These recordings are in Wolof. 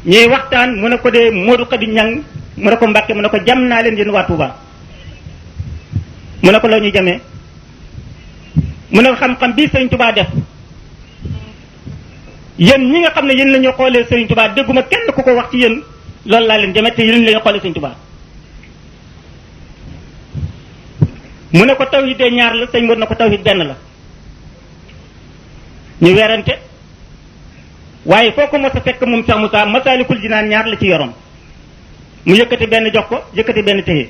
ñuy waxtaan mu ne ko de Modou Khady Niang mu ne ko Mbàkke mu ne ko jam naa leen yéen waa Touba mu ne ko loo ñuy jamee mu ne ko xam-xam bii Sëriñ Touba def yéen ñi nga xam ne yéen la ñu xoolee Sëriñ Touba dégguma kenn ku ko wax ci yéen loolu laa leen jamee te yéen la ñu xoolee Sëriñ Touba mu ne ko tawhid de ñaar la sëñ Modou na ko tawhid benn la ñu weerante waaye foo ko mos a fekk moom Cheikh Moussa Masaalikul Jinaan ñaar la ci yoroon mu yëkkati benn jox ko yëkkati benn téye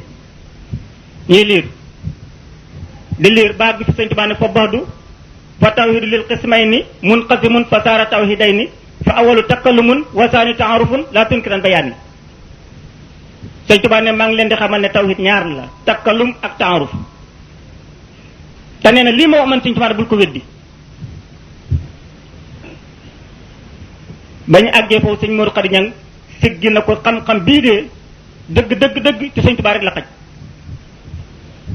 ñuy liir di liir baat bi fi sëñ Tuubaa ne fa baxdu fa tawhidu lil qismayni munqasimun fa saara tawhidayni fa awalu takkallumun wa saani taarufun la tunkiran bayaani sëñ Tuubaa ne maa ngi leen di xamal ne tawhid ñaar la takkallum ak taaruf te nee na lii ma wax man sëñ Tuubaa bul ko weddi bañu àggee foofu sëñ Modou Khady Niang siggi na ko xam-xam bii de dëgg ci sëñ Tuubaa rek la xaj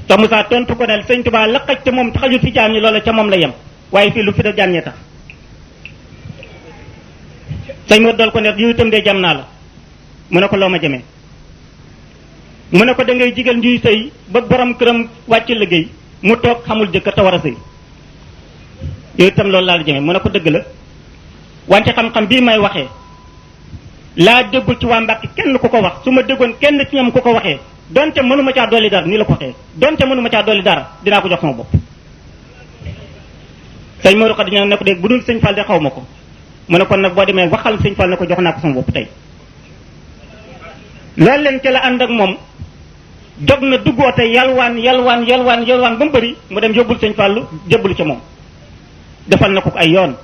te Moussa tontu ko ne sëñ Tuubaa la xaj te moom xajul fi jaam ñi loola ca moom la yem waaye fii lu fi def jaam ñee tax sëñ Modou dal ko ne yow itam de jam naa la mu ne ko loo ma jamee mu ne ko da ngay jigéen ñuy sëy ba borom këram wàcc liggéey mu toog xamul jëkkër te war a sëy yow itam loolu laa la jamee mu ne ko dëgg la wante xam-xam bii may waxee laa déggul ci waa Mbàkke kenn ku ko wax su ma déggoon kenn ci ñoom ku ko waxee donte mënuma caa dolli dara nii la ko waxee donte mënuma caa dolli dara dinaa ko jox sama bopp sëñ Modou Khady Niang ne ko dégg bu dul sëñ Fall de xaw ma ko mu ne kon nag boo demee waxal sëñ Fall ne ko jox naa ko sama bopp tey loolu leen ca la ànd ak moom dog na duggoo tey yalwaan ba mu bëri mu dem yóbbul sëñ Fallu jébbalu ca moom defal na ko ay yoon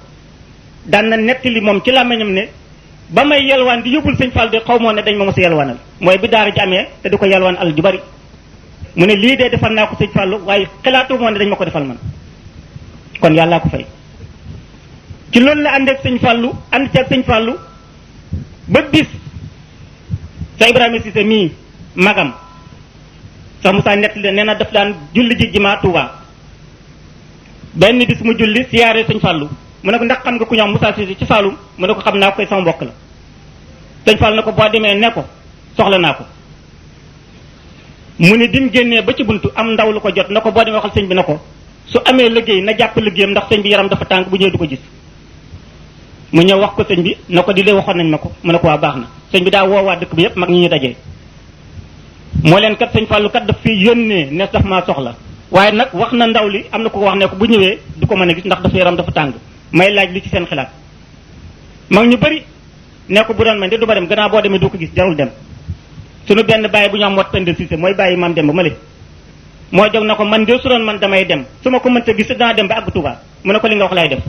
daan na nettali moom ci làmmiñam ne ba may yalwaan di yóbbul sëñ Fall de xaw moo ne dañ ma mos a yalwaanal mooy bi daara ji amee te di ko yalwaan alal ju bari mu ne lii de defal naa ko sëñ Fallu waaye xalaatu moo ne dañ ma ko defal man kon yàllaa ko fay ci loolu la ànd ak sëñ Fallu ànd ci ak sëñ Fallu ba bis sa Ibrahima Cissé mii magam sax Moussa nettali nee na daf daan julli ji jumaa Tuuba benn bis mu julli siyaare sëñ Fallu mu ne ko ndax xam nga ku ñëw Moussa Cissé ci Saloum mu ne ko xam naa ko koy sama mbokk la sëñ Fall ne ko boo demee ne ko soxla naa ko mu ne dim génnee ba ci buntu am ndaw lu ko jot na ko boo demee waxal sëñ bi na ko su amee liggéey na jàpp liggéeyam ndax sëñ bi yaram dafa tànk bu ñëwee du ko gis mu ñëw wax ko sëñ bi na ko di lee waxoon nañ ma ko mu ne ko waa baax na sëñ bi daa woowaa dëkk bi yépp mag ñi ñu dajee moo leen kat sëñ Fallu kat daf fi yónnee ne daf maa soxla waaye nag wax na ndaw li am na ko wax ne ko bu ñëwee du ko mën a gis ndax dafa yaram dafa tàng may laaj li ci seen xalaat mag ñu bëri ne ko bu doon man de du ba dem gannaaw boo demee doo ko gis jarul dem suñu benn bàyyi bu ñu am wat pende Cissé mooy bàyyi maam dem ba ma le moo jóg na ko man de su doon man damay dem su ma ko mënta gis danaa dem ba àgg Touba mu ne ko li nga wax lay def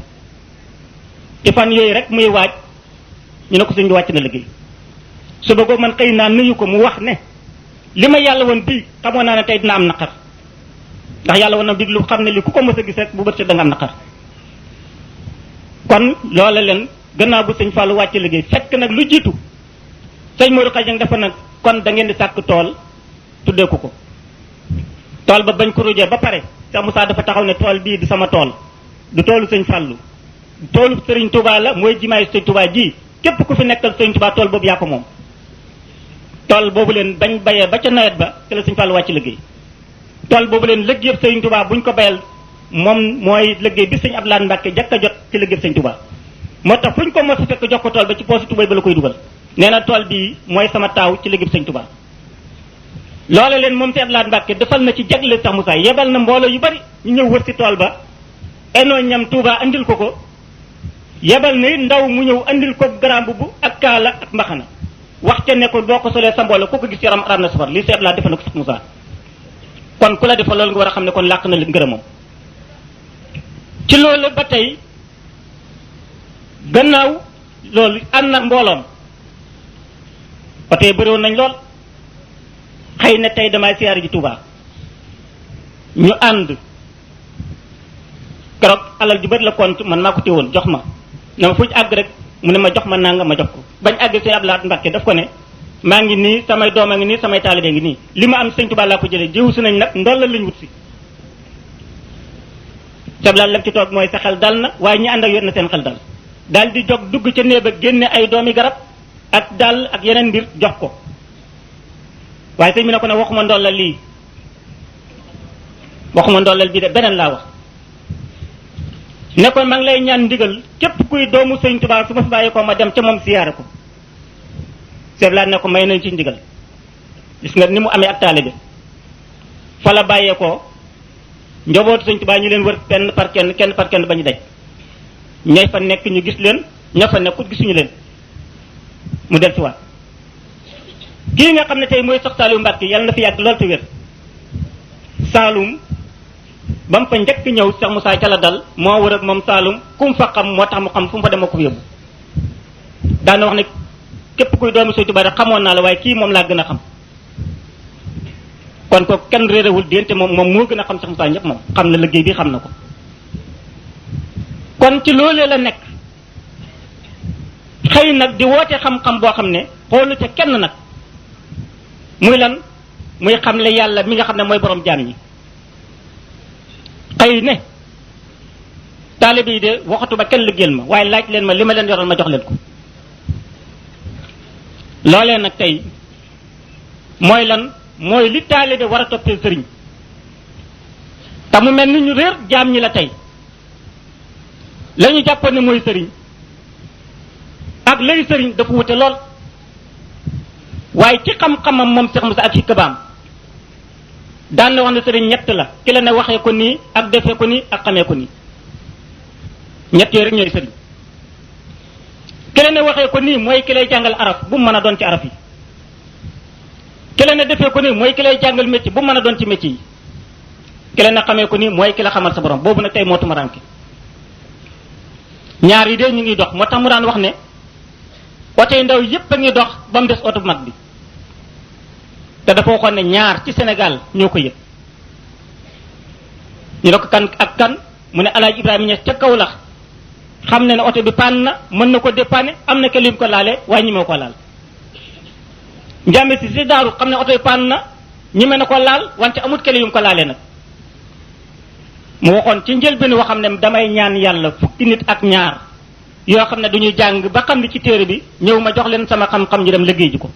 ci fan yooyu rek muy waaj ñu ne ko sëñ bi wàcc na liggéey su bëggoo man xëy naa nuyu ko mu wax ne li ma yàlla woon bii xamoon naa ne tey dina am naqar ndax yàlla woon na bii lu xam ne li ku ko mës a gis rek bu bët set da nga am naqar kon loola leen gannaaw bu sëñ Fallou wàcce liggéey fekk nag lu jiitu sëñ Modou Khady Niang dafa nag kon da ngeen di sàkk tool tuddee ko tool ba bañ ko rujee ba pare Cheikh Moussa dafa taxaw ne tool bii du sama tool du toolu sëñ Fallou toolu Serigne Touba la mooy jimaay sëñ Touba ji képp ku fi nekkal sëñ Touba tool boobu yaa ko moom tool boobu leen bañ bayee ba ca nawet ba ci la sëñ Fallou wàcc liggéey tool boobu leen liggéeyub sëñ Touba buñ ko bayal moom mooy liggéey bi sëñ Abdoulaye Mbacke jakk a jot ci liggéeyub sëñ Touba moo tax fuñ ko mos a fekk jox ko tool ba ci poosi Touba ba la koy dugal nee na tool bii mooy sama taaw ci liggéeyub sëñ Touba loole leen moom sëñ Abdoulaye Mbacke defal na ci jagle sax Moussa yebal na mbooloo yu bari ñu ñëw wër si tool ba enoo ñam Touba andil ko yebal na ndaw mu ñëw andil ko grand bubu ak kaala ak mbaxana wax ca ne ko boo ko solee sa mbooloo ku ko gis yaram aram na safar lii sëñ Abdoulaye defal na ko sax Moussa kon ku la defal loolu nga war a xam ne kon làq na li ngërëmam ci loolu ba tey gannaaw loolu ànd na mbooloom oto yi bëriwoon nañ lool xëy na tey damay siyaare ji Touba ñu ànd keroog alal ju bari la compte man maa ko téewoon jox ma ne ma fu ñu àgg rek mu ne ma jox ma nanga ma jox ko bañ àgg sëñ Abdoulaye Mbacke daf ko ne maa ngi nii samay doom a ngi nii samay taalibe ngi nii li ma am sëñ Touba laa ko jëlee jiwu si nañ nag ndollal lañ wut si sablaal la ci toog mooy sa xel dal na waaye ñi ànd ak yor na seen xel dal daal di jóg dugg ca néeg ba génne ay doomi garab ak dàll ak yeneen mbir jox ko waaye sëñ bi ne ko ne waxuma ndollal lii waxuma ndollal bi de beneen laa wax ne ko maa ngi lay ñaan ndigal képp kuy doomu sëñ Tuubaa su ma fi bàyyi ko ma dem ca moom siyaare ko seeblaat ne ko may nañ ci ndigal gis nga ni mu amee ak taalibe fa la bàyyee ko njobootu sëñ Tuubaa ñu leen wër kenn par kenn ba ñu daj ñay fa nekk ñu gis leen ña fa nekkut gisuñu leen mu del si waat kii nga xam ne tey mooy Seex Saaliw Mbàkke yàlla na fi yàgg lool te wér Saalum ba mu fa njëkk ñëw Seex Musaa ca la dal moo wër ak moom Saalum ku mu fa xam moo tax mu xam fu mu fa dem ko yóbbu daana wax ne képp kuy doomi Sëñ Tuubaa rek xamoon naa la waaye kii moom laa gën a xam kon ko kenn réerewul diggante moom moo gën a xam Seex Musaa ñëpp moom xam na liggéey bi xam na ko kon ci loolee la nekk xëy nag di woote xam-xam boo xam ne xoolu ca kenn nag muy lan muy xamle yàlla mi nga xam ne mooy borom jaam ñi xëy ne taalibe yi de waxatu ba kenn liggéeyal ma waaye laaj leen ma li ma leen yoral ma jox leen ko loolee nag tey mooy lan mooy li taalibe war a toppee sëriñ te mu mel ni ñu réer jaam ñi la tey la ñu jàppoon ne mooy sëriñ ak lay sëriñ dafa wute lool waaye ci xam-xamam moom Seex Musaa ak xikmaam daan na wax ne sëriñ ñett la ki la ne waxee ko nii ak defee ko nii ak xamee ko nii ñett yooyu rek ñooy sëriñ ki la ne waxee ko nii mooy ki lay jàngal araf bu mu mën a doon ci araf yi ki la ne defee ko nii mooy ki lay jàngal métier bu mu mën a doon ci métier yi ki la ne xamee ko nii mooy ki la xamal sa borom boobu nag tey moo tumaranke ñaar yi de ñu ngi dox moo tax mu daan wax ne oto yu ndaw yépp a ngi dox ba mu des oto bu mag bi te dafa waxoon ne ñaar ci Sénégal ñoo ko yëg ñu ne ko kan ak kan mu ne Alaaji Ibrahima Ñas ca kaw la xam ne ne oto bi panne na mën na ko dépanner am na kelim ko laale waaye ñi moo ko laal njàmbe si daaru xam ne oto bi panne na ñi mën na ko laal wante amut kelim ko laale nag mu waxoon ci njëlbéen waxam ne damay ñaan yàlla fukki nit ak ñaar yoo xam ne duñuy jàng ba xam li ci téere bi ñëw ma jox leen sama xam-xam ñu dem liggéey ji ko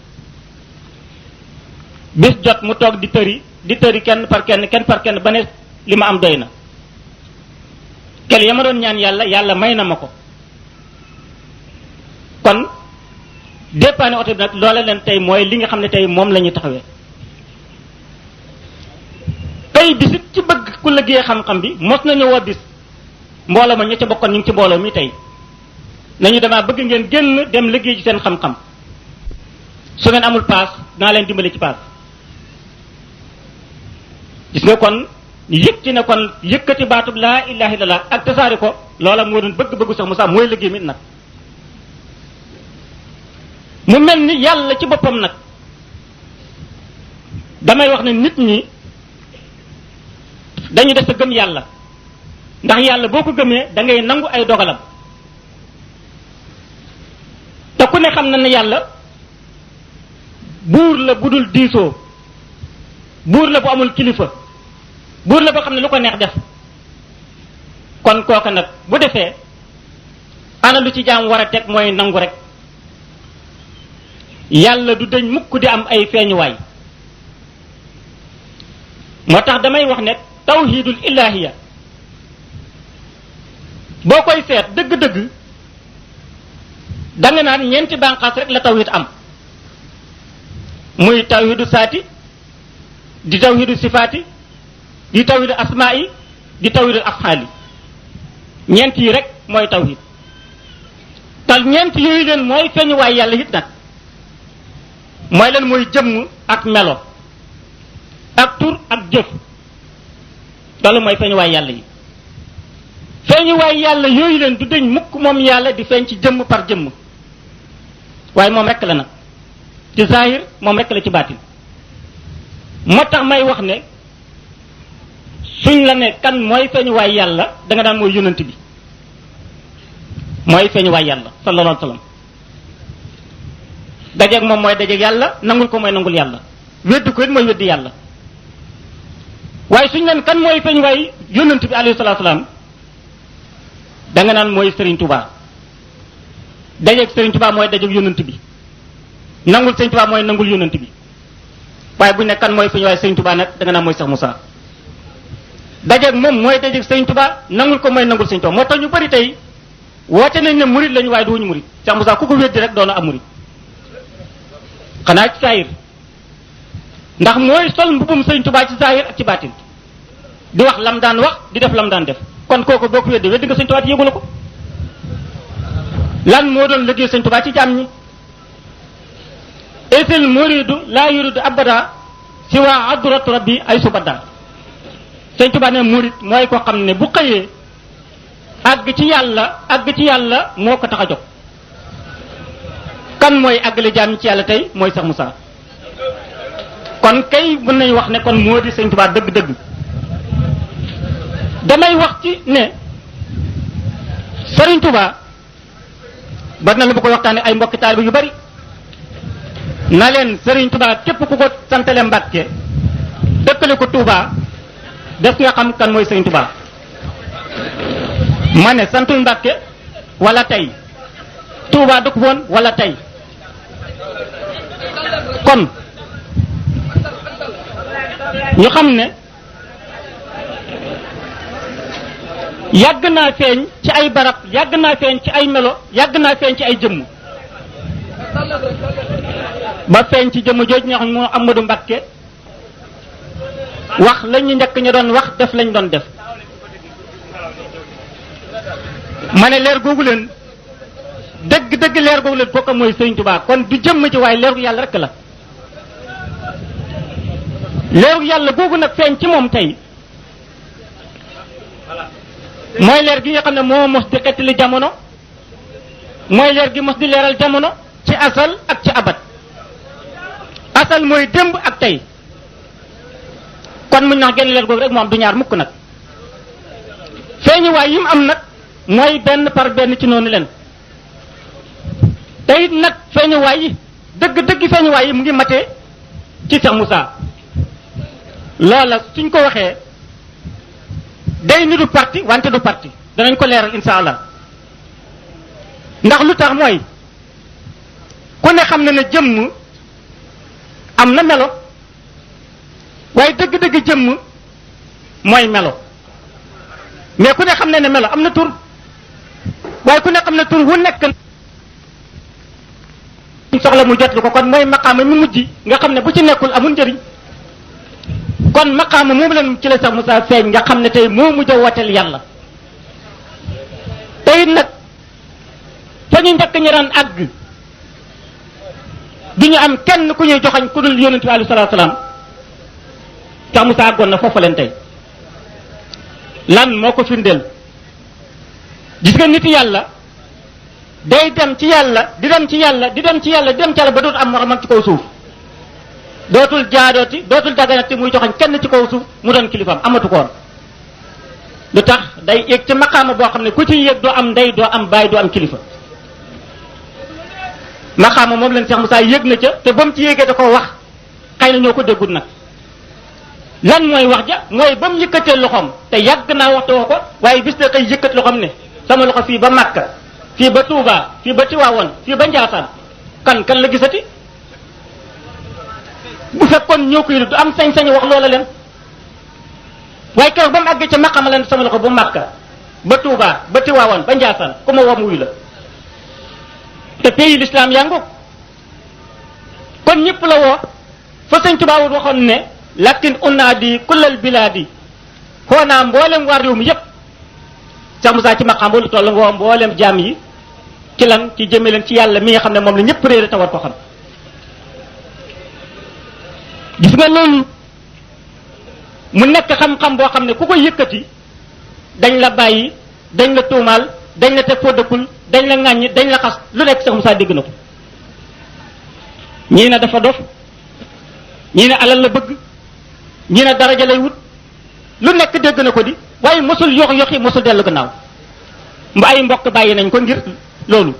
bis jot mu toog di tëri kenn par kenn ba ne li ma am doy na kel ya ma doon ñaan yàlla may na ma ko kon dépanner oto bi nag loola leen tey mooy li nga xam ne tey moom la ñuy taxawee tey bisit ci bëgg ku liggéey xam-xam bi mos nañu woo bis mbooloo ma ña ca bokkoon ñu ngi ci mbooloo mi tey nañu damaa bëgg ngeen génn dem liggéey ci seen xam-xam su ngeen amul paas naa leen dimbali ci paas gis nga kon yëg ci ne kon yëkkati baatub laa ilaha illallah ak tasaari ko loola moo doon bëgg-bëggu Seex Musaa mooy liggéey mi nag mu mel ni yàlla ci boppam nag damay wax ne nit ñi dañu des a gëm yàlla ndax yàlla boo ko gëmee da ngay nangu ay dogalam te ku ne xam na ne yàlla buur la bu dul diisoo buur la bu amul kilifa buur la boo xam ne lu ko neex def kon kooka nag bu defee ana lu ci jaam war a teg mooy nangu rek yàlla du dëñ mukk di am ay feeñuwaay moo tax damay wax ne tawhidul ilahiya boo koy seet dëgg-dëgg danga naan ñeenti bànqaas rek la tawhid am muy tawhidu saati di tawhidu sifaati di tawhidu asmaa'i di tawhidu afxaali ñeent yi rek mooy tawhid tal ñeent yooyu leen mooy feeñuwaay yàlla it nag mooy leen mooy jëmm ak melo ak tur ak jëf loolu mooy feeñuwaay yàlla yi feeñuwaay yàlla yooyu leen du deñ mukk moom yàlla di feeñ ci jëmm par jëmm waaye moom rek la nag ci zahir moom rek la ci baatin moo tax may wax ne suñ la ne kan mooy feeñuwaay yàlla da nga daan mooy yonent bi mooy feeñuwaay yàlla sallallahu alayhi wa sallam dajeeg moom mooy dajeeg yàlla nangul ko mooy nangul yàlla weddi ko it mooy weddi yàlla waaye suñ leen kan mooy feeñuwaay yonent bi alayhi salaatu salaam da nga naan mooy Serigne Touba dajeeg Serigne Touba mooy dajeeg yonent bi nangul sëñ Tuubaa mooy nangul yonent bi waaye bu ne kan mooy fu ñu waaye sëñ Tuubaa nag da nga naan mooy Cheikh Moussa dajeeg moom mooy dajeeg sëñ Tuubaa nangul ko mooy nangul sëñ Tuubaa moo tax ñu bari tey woote nañ ne murit lañu waaye duñu murit Cheikh Moussa ku ko weddi rek doona am murit xanaa ci saayir ndax mooy sol mbubum sëñ Tuubaa ci saayir ak ci baatin di wax lam daan wax di def lam daan def kon kooku boo ko weddi nga sëñ Tuubaa ci yëgu la ko lan moo doon liggéey sëñ Tuubaa ci jaam ñi esil muridu laa yuridu abada si waa adratu rabbi ay subada sëñ Tuubaa ne murid mooy ko xam ne bu xëyee àgg ci yàlla moo ko tax a jóg kan mooy àggale jaam ñi ci yàlla tey mooy Cheikh Moussa kon kay mën nañ wax ne kon moo di sëñ Tuubaa dëgg-dëgg damay wax ci ne Sëriñ Tuubaa bari na lu ma koy waxtaane ay mbokki taalibe yu bari na leen Sëriñ Tuubaa képp ku ko santale Mbàkke dëkkale ko Tuubaa def nga xam kan mooy Sëriñ Tuubaa ma ne santul Mbàkke wala tey Tuubaa dëkk woon wala tey kon ñu xam ne yàgg naa feeñ ci ay barab yàgg naa feeñ ci ay melo yàgg naa feeñ ci ay jëmm ba feeñ ci jëmm jooju ñoo xam ne moo Amadou Mbakke wax la ñu njëkk ñu doon wax def lañ doon def ma ne leer googu leen dëgg leer googu leen kooku mooy Sëriñ Tuubaa kon du jëmm ci waaye leeru yàlla rek la leeru yàlla googu nag feeñ ci moom tey mooy leer gi nga xam ne moo mos di xettali jamono mooy leer gi mos di leeral jamono ci asal ak ci abat asal mooy démb ak tey kon muñ nax genn leer googu rek moo am du ñaar mukk nag feeñu waay yi mu am nag mooy benn par benn ci noonu leen tey nag feeñu waay yi dëgg feeñu waay yi mu ngi matee ci Cheikh Moussa loola suñ ko waxee day ni du parti wante du parti danañ ko leeral insha allah ndax lu tax mooy ku ne xam na ne jëmm am na melo waaye dëgg jëmm mooy melo mais ku ne xam na ne melo am na tur waaye ku ne xam ne tur wu nekk soxla mu jot lu ko kon mooy maqaama mi mujj nga xam ne bu ci nekkul amul njëriñ kon maqaama moom leen ci la Cheikh Moussa feeñ nga xam ne tey moo mujj a woteel yàlla tey nag fa ñu njëkk ñu daan àgg du ñu am kenn ku ñuy joxañ ku dul yonent bi alayhi salaatu salaam Cheikh Moussa àggoon na foofa leen tey lan moo ko firndeel gis nga nit yàlla day dem ci yàlla di dem ci yàlla di dem ci yàlla di dem ci yàlla ba dootu am moromam ci kaw suuf dootul jaadooti dootul daganati muy joxañ kenn ci kaw suuf mu doon kilifaam amatu koon lu tax day yéeg ci maqaama boo xam ne ku ci yéeg doo am ndey doo am baay doo am kilifa maqaama moom leen Cheikh Moussa yéeg na ca te ba mu ci yéegee da ko wax xëy na ñoo ko déggul nag lan mooy wax ja mooy ba mu yëkkatee loxoom te yàgg naa waxtu wax ko waaye bis na koy yëkkat loxoom ne sama loxo fii ba Makka fii ba Touba fii ba Tiwaawoon fii ba Njaasaan kan la gisati bu fekkoon ñoo koy du am sañ-sañ wax loola leen waaye keroog ba mu àggee ca maqama leen sama loxo ba Makka ba Touba ba Tiwaawoon ba Njaasaan ku ma woo mu wuyu la te pays l'islam yaa ngoog kon ñëpp la woo fa sëñ Touba waxoon ne lakin unaadi kullal bilaadi xoo naa mboolem waa réew mi yépp Cheikh Moussa ci maqam lu toll nga woo mboolem jaam yi ci lan ci jëme leen ci yàlla mi nga xam ne moom la ñëpp réere te war ko xam gis nga loolu mu nekk xam-xam boo xam ne ku ko yëkkati dañ la bàyyi dañ la tuumaal dañ la teg foo dëkkul dañ la ŋàññi dañ la xas lu nekk Cheikh Moussa dégg na ko ñii ne dafa dof ñii ne alal la bëgg ñii ne daraja lay wut lu nekk dégg na ko di waaye mosul yoxi mosul dellu gannaaw ay mbokk bàyyi nañ ko ngir loolu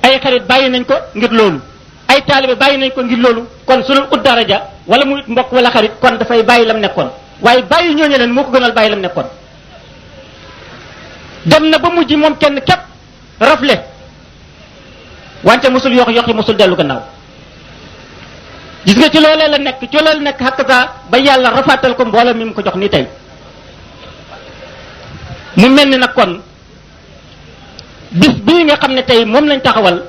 ay xarit bàyyi nañ ko ngir loolu ay taalibe bàyyi nañ ko ngir loolu kon su dul ut daraja wala muy mbokk wala xarit kon dafay bàyyi lam nekkoon waaye bàyyi ñooñu leen moo ko gënal bàyyi lam nekkoon dem na ba mujj moom kenn képp rafle wante mosul yoxi mosul dellu gannaaw gis nga ci loolee la nekk ci loolee la nekk xakk ba yàlla rafaatal ko mbooloo mi mu ko jox ni tey mu mel ni nag kon bis bii nga xam ne tey moom lañ taxawal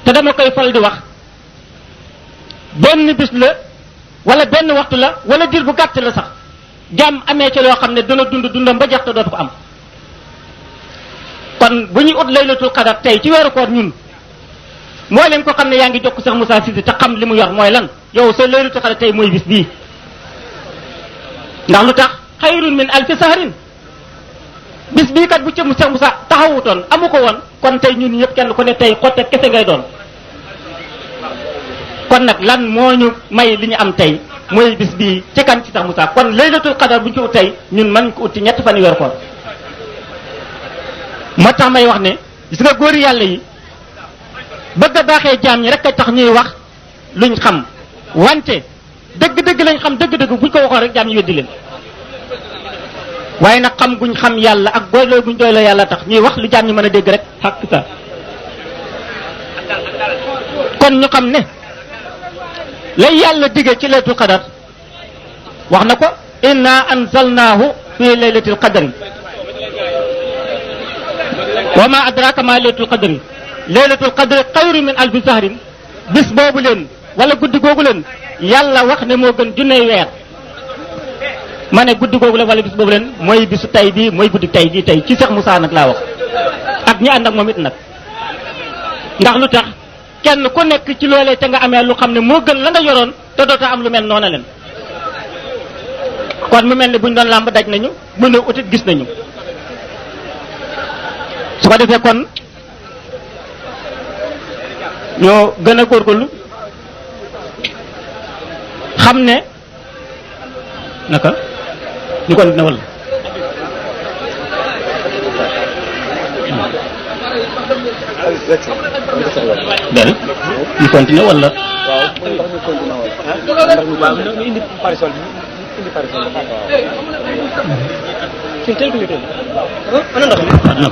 te dama koy fal di wax benn bis la wala benn waxtu la wala diir bu gàtt la sax jàmm amee ci loo xam ne dana dundam ba jeex te dootu ko am kon bu ñuy ut laylatul qadar tey ci weeru koor ñun moo leen ko xam ne yaa ngi jokk Cheikh Moussa Cissé te xam li mu yor mooy lan yow sa laylatul qadar tey mooy bis bii ndax lu tax xayrun min alfi sahrin bis bii kat bu ci Cheikh Moussa taxawutoon amu ko woon kon tey ñun ñëpp kenn ku ne tey xotte kese ngay doon kon nag lan moo ñu may li ñu am tey mooy bis bii ci kan ci Cheikh Moussa kon laylatul qadar bu ñu ko ut tey ñun mën ko ut ci ñetti fan weeru koor moo tax may wax ne gis nga góori yàlla yi bëgg a baaxee jaam ñi rek a tax ñuy wax luñ xam wante dëgg-dëgg lañ xam dëgg-dëgg buñ ko waxoon rek jaam ñi weddi leen waaye nag xam guñ xam yàlla ak doyloo guñ doyloo yàlla tax ñuy wax lu jaam ñi mën a dégg rek xàq sa kon ñu xam ne lay yàlla digge ci laylatul qadar wax na ko inna anzalnaahu fi laylatil qadri wa ma adraka ma laylatul qadri laylatul qadri xayru min alfi sahrin bis boobu leen wala guddi googu leen yàlla wax ne moo gën junney weer ma ne guddi googu leen wala bis boobu leen mooy bisu tay bii mooy guddi tay bii tey ci Cheikh Moussa nag laa wax ak ñi ànd ak moom it nag ndax lu tax kenn ku nekk ci loolee te nga amee lu xam ne moo gën la nga yoroon te doota am lu mel noona leen kon mu mel ne buñ doon làmb daj nañu bu ñu utit gis nañu su ko defee kon ñoo gën a góorgóorlu xam ne naka ñu kon dina wala del ñu continuer wala waaw ñu indi parasol indi parasol ci tel ko ñu ana ndox dina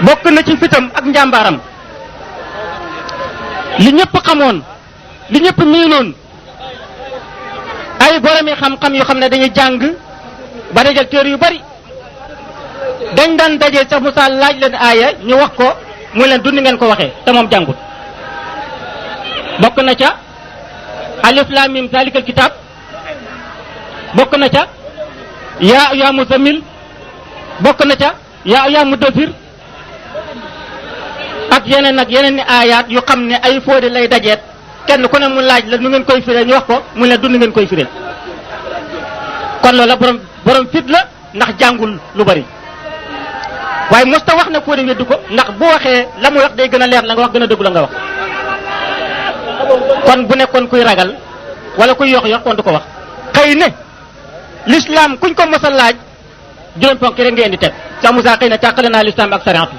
bokk na ci fitam ak njàmbaaram li ñëpp xamoon li ñëpp miinoon ay boromi xam-xam yoo xam ne dañuy jàng ba dajal téere yu bari dañ daan dajee Cheikh Moussa laaj leen aaya ñu wax ko mu leen dund ngeen ko waxee te moom jàngut bokk na ca alif lam mim zalikal kitab bokk na ca yaa ayyuha muzammil bokk na ca yaa ayyuha mudaththir ak yeneen ni aayaat yu xam ne ay fóode lay dajeet kenn ku ne mu laaj la nu ngeen koy firee ñu wax ko mu leen dund ngeen koy firee kon loola borom fit la ndax jàngul lu bari waaye mosta wax na fóode weddu ko ndax bu waxee la muy wax day gën a leer la nga wax gën a dëggu la nga wax kon bu nekkoon kuy ragal wala kuy yox kon du ko wax xëy ne l'islam kuñ ko mos a laaj juróom ponk rek ngeen di teg Cheikh Moussa xëy na tàqale naa l'islam ak sariatu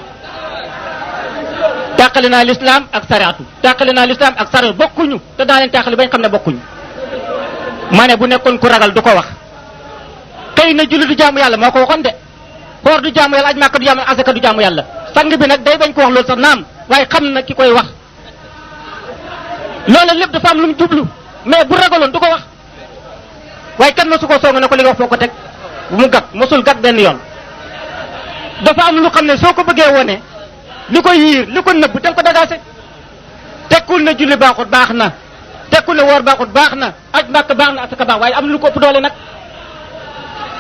tàqale naa l'islam ak sariatu tàqale naa l'islam ak sariatu bokkuñu te daa leen tàqale bañ xam ne bokkuñu ma ne bu nekkoon ku ragal du ko wax xëy na julli du jaamu yàlla moo ko waxoon de xoor du jaamu yàlla aj màkka du jaamu asaka du jaamu yàlla sang bi nag day bañ ko wax loolu sax naam waaye xam na ki koy wax loolu lépp dafa am lu mu jublu mais bu ragaloon du ko wax waaye kan mosu ko song ne ko li nga wax foo ko teg bu mu gàtt mosul gàtt benn yoon dafa am lu xam ne soo ko bëggee wone li ko yiir li ko nëbb da nga ko dagaase tekkul ne julli baaxut baax na tekkul ne woor baaxut baax na aj màkk baax na asaka baax waaye am lu ko ëpp doole nag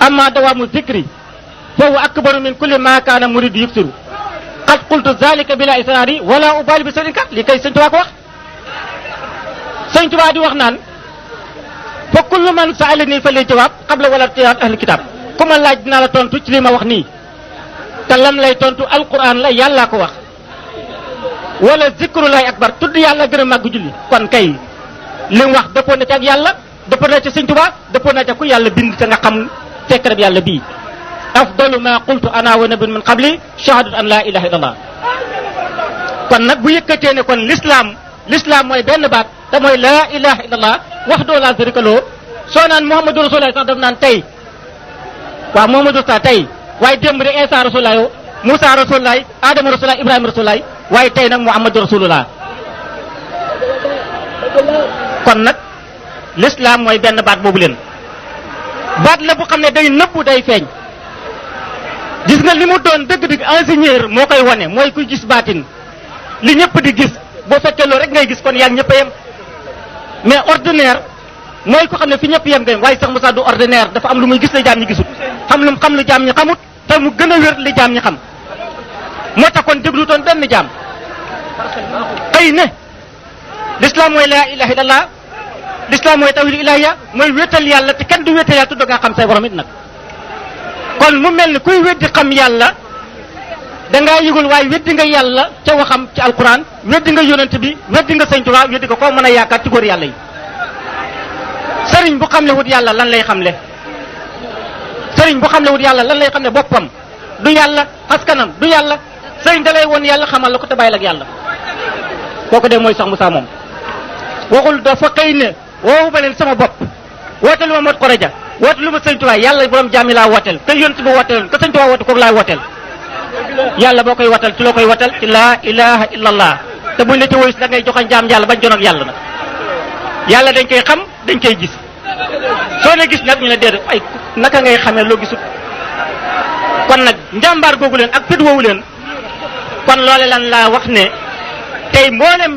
amma dawaamu zikri foofu akbaru min kulli ma kaana muridu yubsiru qad qultu zalika bila israari wala ubali bi sëriñ kat li kay sëñ Tuubaa ko wax sëñ Tuubaa di wax naan fa kullu man sa'alani fa li jawaab qabla wala tiyaat ahli kitab ku ma laaj dinaa la tontu ci li ma wax nii te lam lay tontu alquran la yàllaa ko wax wala zikrullahi akbar tudd yàlla gën a màgg julli kon kay li mu wax dëppoo na ci ak yàlla dëppoo na ci sëñ Tuubaa dëppoo na ci ku yàlla bind te nga xam secret yàlla bii afdalu ma qultu ana wa nabiyyun min qabli shahadatu an la ilaha illallah kon nag bu yëkkatee ne kon l'islam mooy benn baat te mooy la ilaha illallah wahdahu la sharika lahu soo naan muhammadu rasulullah sax daf naan tey waaw muhammadu sa tey waaye démb de Isa rasulullah yow Moussa rasulullah Adama rasulullah Ibrahima rasulullah waaye tey nag Muhammadu rasulullah kon nag l'islam mooy benn baat boobu leen baat la bu xam ne day nëbbu day feeñ gis nga li mu doon dëgg-dëgg ingénieur moo koy wane mooy kuy gis baatin li ñëpp di gis boo fekkee loolu rek ngay gis kon yaa ngi ñëpp a yem mais ordinaire mooy ko xam ne fi ñëpp yem nga yem waaye sax Moussa du ordinaire dafa am lu muy gis la jaam ñi gisut xam lu mu xam lu jaam ñi xamut te mu gën a wér li jaam ñi xam moo tax kon déglu toon benn jaam xëy ne l'islam mooy laa ilaha illallah l'islam mooy tawhid ilahiyya mooy wéetal yàlla te kenn du wéetal yàlla tudd nga xam say borom it nag kon mu mel ni kuy weddi xam yàlla dangaa yëgul waaye weddi nga yàlla ca waxam ci alquran weddi nga yonent bi weddi nga sëñ Tuubaa weddi nga koo mën a yaakaar ci góor yàlla yi sëriñ bu xamle wut yàlla lan lay xamle sëriñ bu xamle wut yàlla lan lay xamle boppam du yàlla askanam du yàlla sëriñ da lay woon yàlla xamal la ko te bàyyil ak yàlla kooku de mooy sax Moussa moom waxul dafa xëy ne woowu ba leen sama bopp wooteel ma mot xoreja woote lu ma sëñ Tuubaa yàlla borom jaami laa wooteel te yonent bi wooteeloon que sëñ Tuubaa woote kooku laay wooteel yàlla boo koy wooteel ci loo koy wooteel ci laa ilaha illallah te buñ la ci woyus da ngay joxañ jaam yàlla bañ jon ak yàlla nag yàlla dañ koy xam dañ koy gis soo ne gis nag ñu ne déedéet ay naka ngay xamee loo gisut kon nag njàmbaar googu leen ak fit woowu leen kon loole lan laa wax ne tey mboolem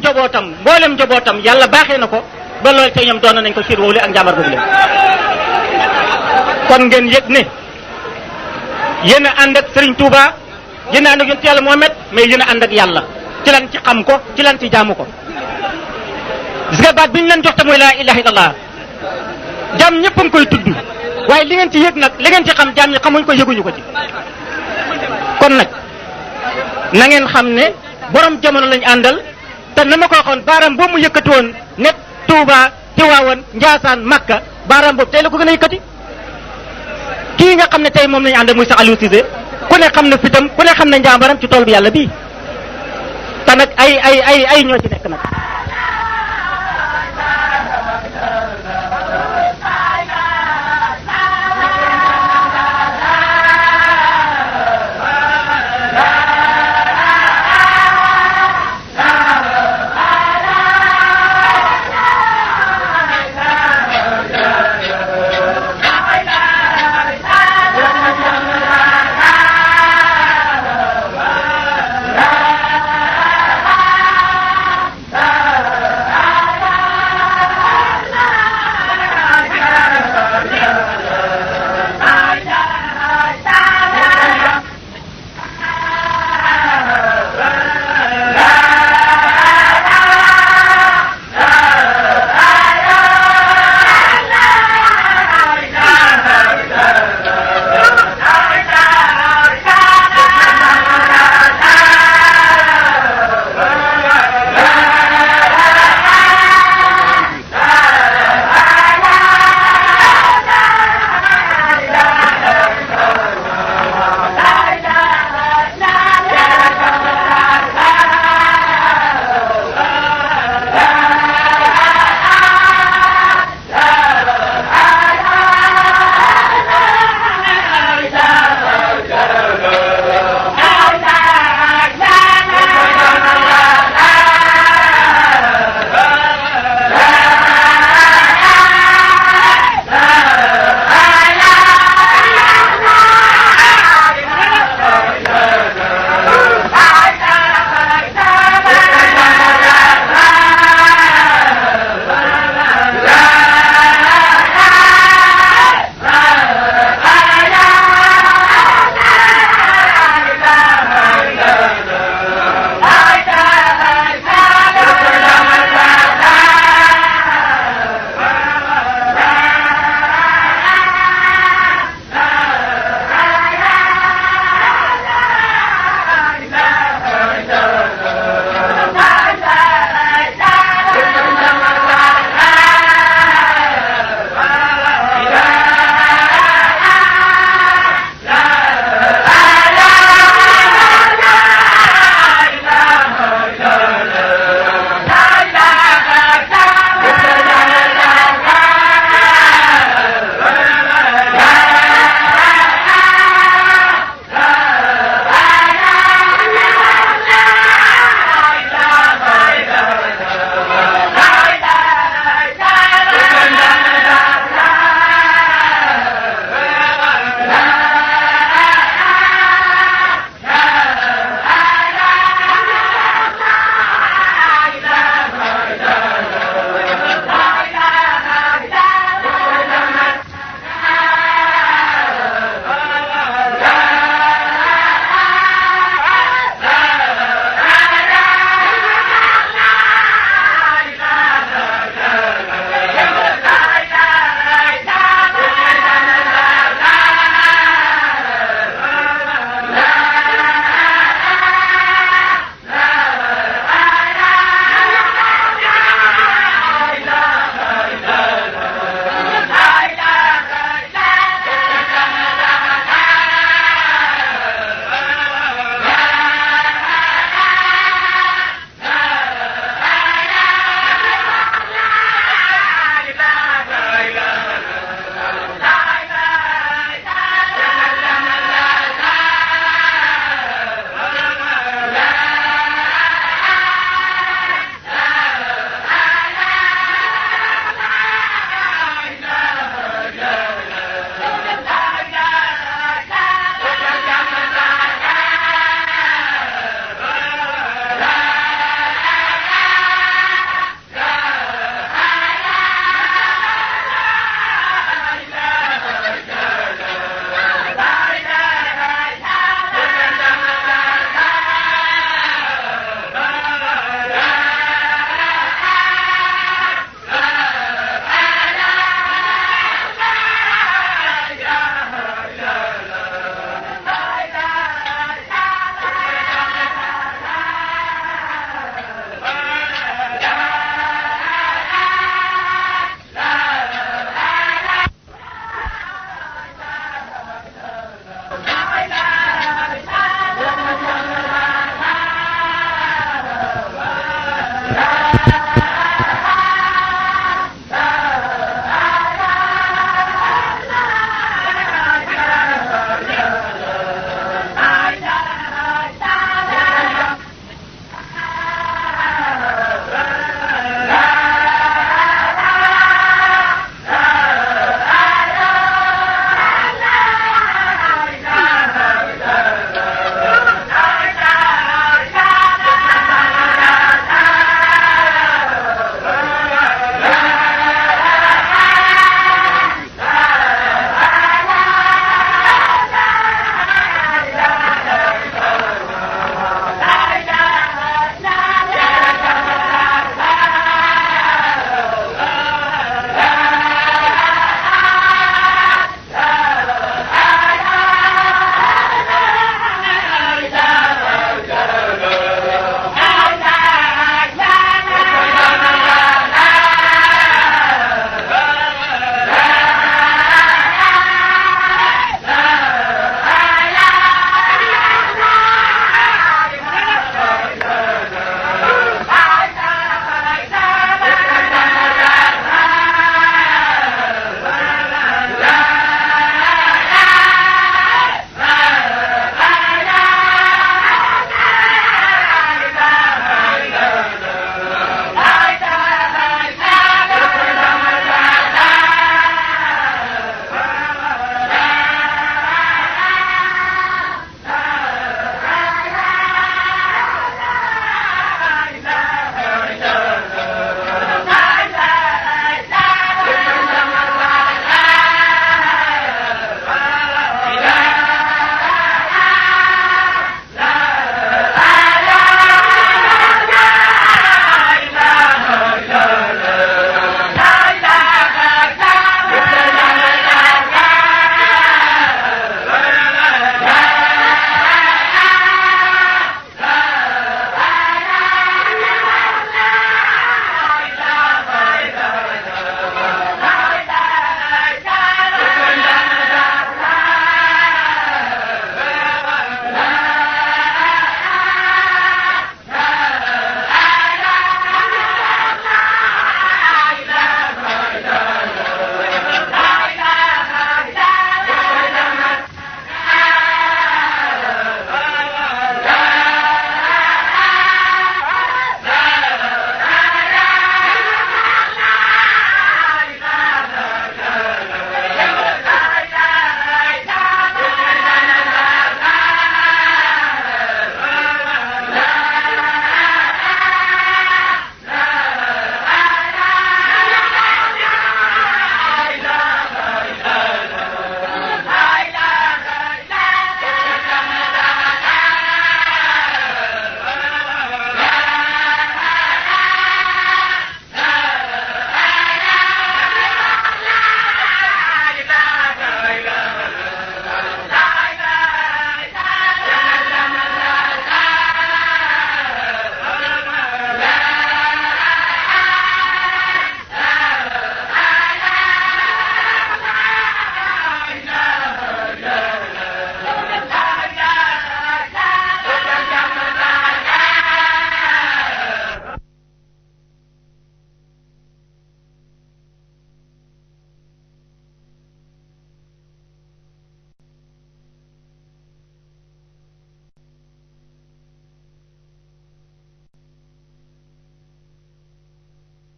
njobootam yàlla baaxee na ko ba loolu tey ñoom doon nañ ko fit woowu leen ak njàmbaar googu leen kon ngeen yëg ne yéen a ànd ak Serigne Touba yéen a ànd ak yonent yàlla Muhammad mais yéen a ànd ak yàlla ci lan ci xam ko ci lan ci jaamu ko gis nga baat bi ñu leen jox te mooy laa ilaha illallah jaam ñëpp a ngi koy tudd waaye li ngeen ci yëg nag li ngeen ci xam jaam ñi xamuñ ko yëguñu ko ci kon nag na ngeen xam ne borom jamono lañ àndal te na ma ko waxoon baaraam boobu mu yëkkati woon ne Touba Tiwaawan Njaasaan Makka baaraam boobu tey la ko gën a yëkkati kii nga xam ne tey moom lañu àndal muy sax Aliou Cissé ku ne xam ne fitam ku ne xam ne njàmbaram ci tool bi yàlla bii te nag ay ñoo ci nekk nag